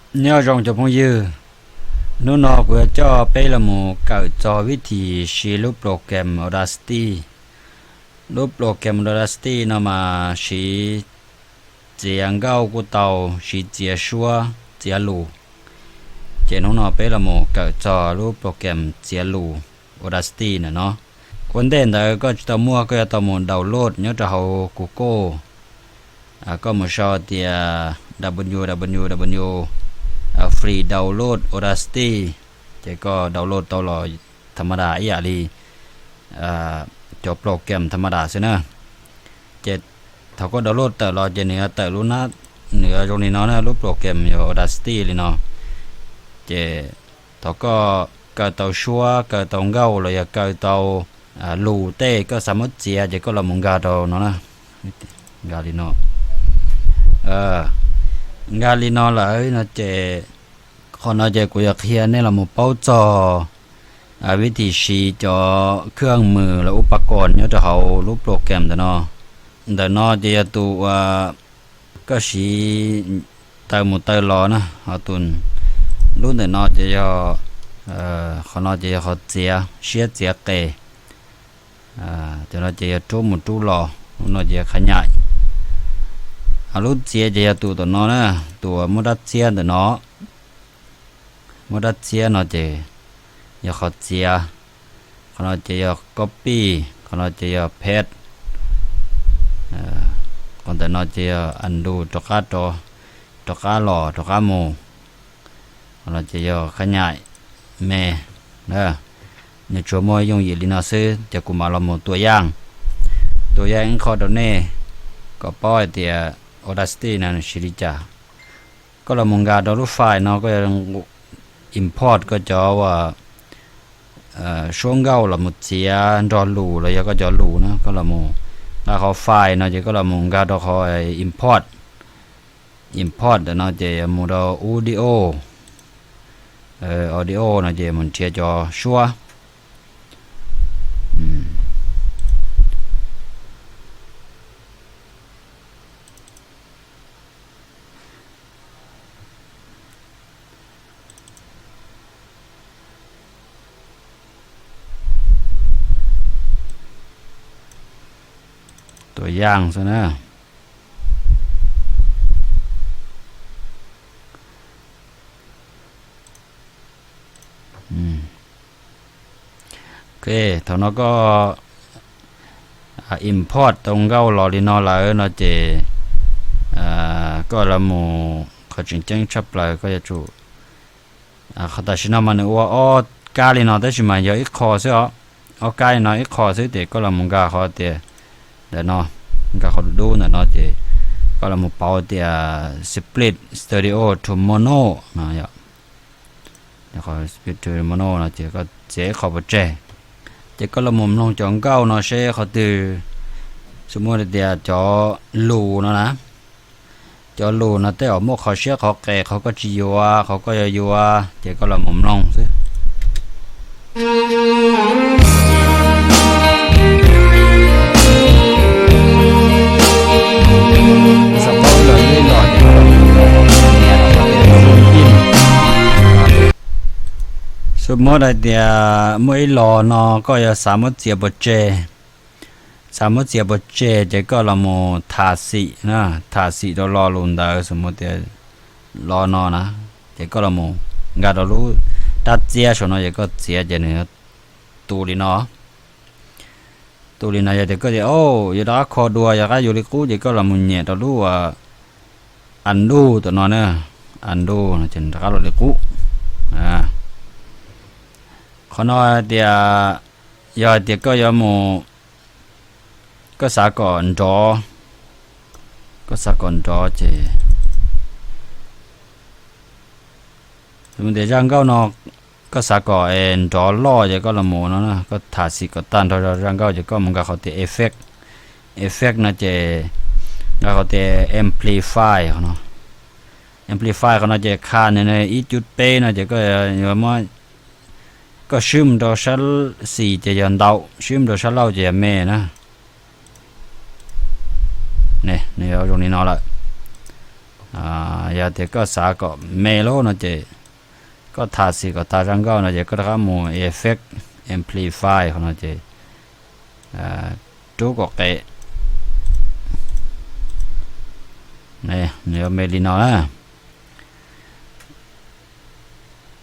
Nyob zoo cov phooj ywg, hnub no kuv yuav coj peb los mus kawm txog vib thim siv lub program Audacity. Lub program Audacity no mas siv txiav nkauj kuj tau, siv txiav suab txiav lus. Ces hnub no peb los mus kawm txog lub program txiav lus Audacity ntawm no. Ua ntej ntawd koj tsis tau muaj, koj yuav tau mus download nyob rau hauv Google. Koj mus sau tias www free download Audacity, ces koj download tau los tha ma das ib yam li cov program tha ma das xwb na. Ces thaum koj download tawm los ces nws yuav tawm lub nab, nws yuav zoo li no na, lub program yog Audacity li no. Ces thaum koj kaw tau suab kaw tau nkauj los yog kaw tau lus tej koj xav muab txiav ces koj los mus nkag rau no na. Nkag li no, nkag li no lawm no ces qhov no ces kuv yuav qhia nej los mus paub txog vib thim siv cov khwb mws los ub pab kos nyob rau hauv lub program ntawm no. Ntawm no ces yog tus uas koj siv taw mus taw los na, ho tus lub ntawm no ces yog, qhov no ces yog qhov txiav siab txiav qe. Cov no ces yog rub mus rub los, lub no ces yog khav nyaim. Lub txiav ces yog tus tom no na, tus uas muaj rab txiab ntawm no. Muaj rab txiab no ces yog qhov txiav. Qhov no ces yog copy, qhov no ces yog paste. Qhov ntawm no ces yog undo, rov qab, rov qab los rov qab mus. Qhov no ces yog khav nyaim me. Nws tsuas muaj yooj yim li no xwb ces kuv mam los mus tua yaj, tua yaj ib qho rau nej kom paub hais tias Audacity no nws siv li cas. Koj los mus nkag rau lub file no, koj import koj cov uas suab nkauj los mus txiav nrog lus los yog koj cov lus na, koj los mus nqa qhov file no ces koj los mus nkag rau qhov import. Import ntawm no ces mus rau audio, audio no ces mus nrhiav cov suab. Tua yaj xwb na. Ok, thaum no koj import tau nkauj los li no lawm no ces koj los mus, qhov tseem ceeb tshaj plaws koj yuav tsum, qhov tam sim no mas nws ua ob kab li no tab sis mas yog ib qho xwb os. Ob kab li no ib qho xwb ces koj los mus nkag qhov tias ntawm no, nkag qhov dub dub ntawm no ces koj los mus pauv tias split stereo to mono no. Split to mono no ces koj txiav ib qho pov tseg, ces koj los mus mloog cov nkauj no seb qhov twg, xws muaj tias cov lus no na, cov lus no tej zaum muaj qhov siab qhov qes qhov koj tsis yuav qhov koj yuav yuav ces koj los mus mloog xwb. Xws muaj hais tias muaj ib los no koj yuav xav muab txiav pov tseg, xav muab txiav pov tseg ces koj los mus tham xim na, tham xim rau lo lus ntawd, xws muaj tias lo no na, ces koj los mus nkag rau lub rab txiab saum no ces koj txiav ces nws tu li no. Tu li no yog tias koj tias yuav rov qab kho dua yog qab yuav li qub ces koj los mus nyem rau lub uas undo tom no na, undo no ces rov qab los li qub. Qhov no hais tias yog hais tias koj yuav mus, koj xav kom nrov, koj xav kom nrov ces, xws tias zaj nkauj no koj xav kom nrov loj ces koj los mus no, koj tham xim kom tag nrho zaj nkauj ces koj mus nkag qhov tias effect, effect no ces nkag qhov tias amplify no. Amplify qhov no ces kha nws ib cub peb no ces koj yuav muab, koj swb mus rau sab xis ces yog ntau, swb mus rau sab laug ces yog me na. Nws yuav zoo li no lawm. Yog tias koj xav kom me lub no ces koj tha xim kom tas zaj nkauj no ces koj rov qab mus Effect, Amplify qhov no ces rub kom qes. Nws yuav me li no na.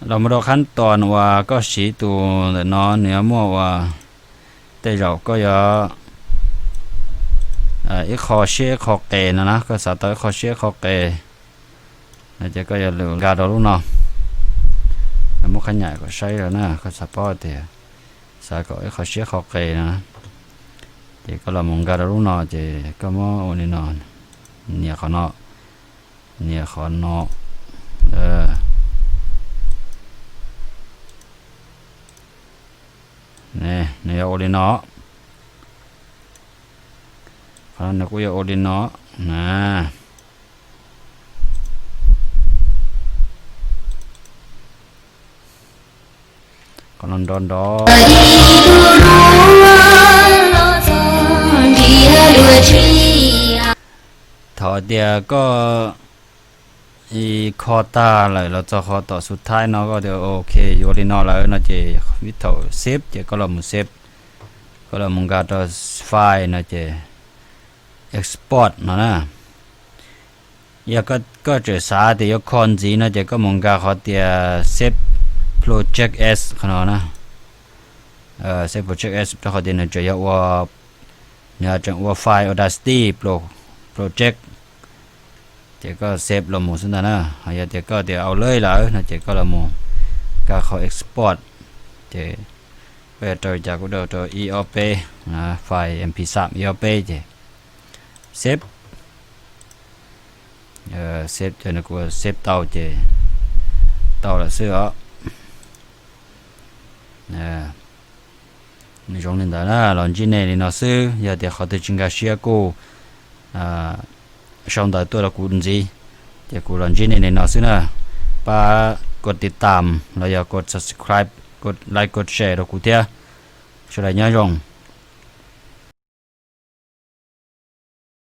Los mus rau khab toos uas koj siv tus ntawm no nws yuav muaj ua, tej zaum koj yuav ib qho siab ib qho qes no na, koj xav tau ib qho siab ib qho qes no ces koj yuav lug nkag rau lub no. Muab qhab nyam kom saib na, koj xav paub tias xav kom ib qho siab qho qes no, ces koj los mus nkag rau lub no ces koj muab ua li no, nias qhov no, nias qhov no. Nws yuav ua li no, qhov no nws kuj yuav ua li no na. Qhov no nrov nrov. Thaum tias koj kho tag lawm los txog qhov tom xub thawj no koj tias ok yuav ua li no lawm no ces ib thaum save ces koj los mus save, koj los mus nkag rau file no ces export no na. Yog koj tseem xav tias yuav kho ntxiv no ces koj mus nkag qhov tias save project as qhov no na. Save project as rau qhov tias nws tseem yuav ua, nws tseem ua file Audacity project, ces koj save los mus xwb ntag na. Ho yog tias koj tias ua lawm lawm no ces koj los mus nkag qhov export, ces koj yuav rau cas kuj rau, rau ib ob peb, file mp xam ib ob peb ces save. Save ces nws kuj save tau ces tau lawm xwb os. Nws zoo li ntawd na, los ntsib nej li no xwb. Yog tias qhov twg tsis nkag siab kuj sau ntawv tuaj rau kuv ntxiv, ces kuv los ntsib nej li no xwb na. Pab kov tiv tam los yog kov subscribe, kov like, kov share rau kuv thiab. Sawv daws nyob zoo.